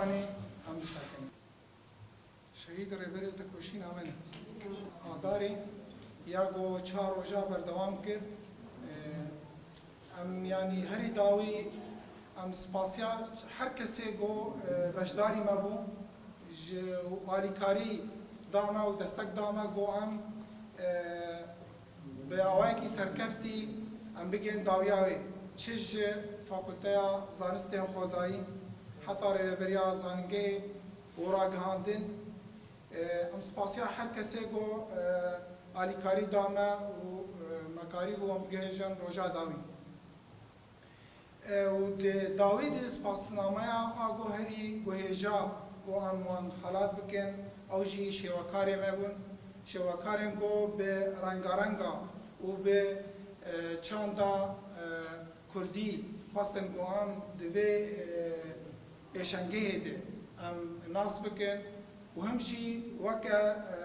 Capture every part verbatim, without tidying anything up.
Em bisekinin. Şehîd Rêberê Tekoşîna me ne. Adarê ya ku çar roja berdewam kir. E, em, yanî herî dawî em spasiya her kesê ku, e, beşdarî me bû, ji alîkarî da me û destek da me ku em, e, bi awayekî serkeftî em bigên dawiya wê, çi ji Fakulteya Zanistên Xwezayî heta Rêveberiya Zanîngehê û ragihandin. E, em spasiya her kesê ku, e, alîkarî da me û, e, me karî ku em bigihêjin roja dawî. E, û di dawî de spasnameya a ku herî guhêja ku em wan xelat bikin, ew jî şêwekarê me bûn. Şêwekarên ku bi rengarenga û bi, e, çanda, e, kurdî xwestin ku em di vê, e, pêşengehê de em nas bikin û him jî weke, e,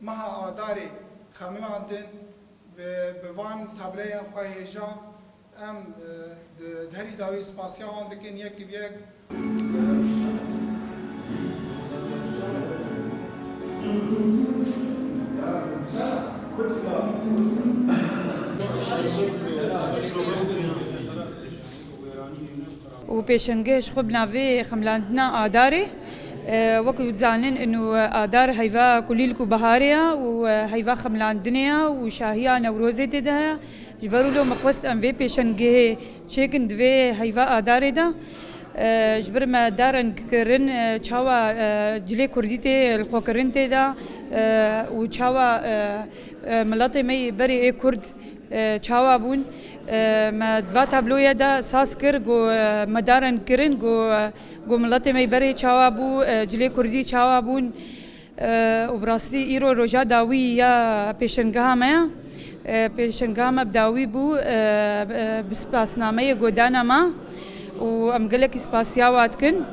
meha Adarê xemilandin, bi, bi van tableyên xwe hêja em, e, di, di herî dawî spasiya wan dikin yek bi yek. û pêşengeh ji xwe bi navê xemlandina Adarê, e, wekî dizanin inu Adar heyva kulîlk û biharê ye û, e, heyva xemlandinê ye û şahiya Newrozê tê de heye. Ji ber wilo min xwest em vê pêşengehê çêkin di vê heyva Adarê de. E, ji ber me da rengkirin, e, çawa, e, cilê kurdî tê lixwekirin tê de, e, û çawa, e, e, miletê me yê berê ê kurd, e, çawa bûn. E, me di va tabloya de saz kir, got, e, me da rengkirin, got, e, got miletê me yê berê çawa bû, e, cilê kurdî çawa bûn. E, û bi rastî îro roja dawî ya pêşengeha me ya. E, pêşengeha me bi dawî bû, e, e, bi spasnameyê godana me û em gelekî spasiya wa dikin.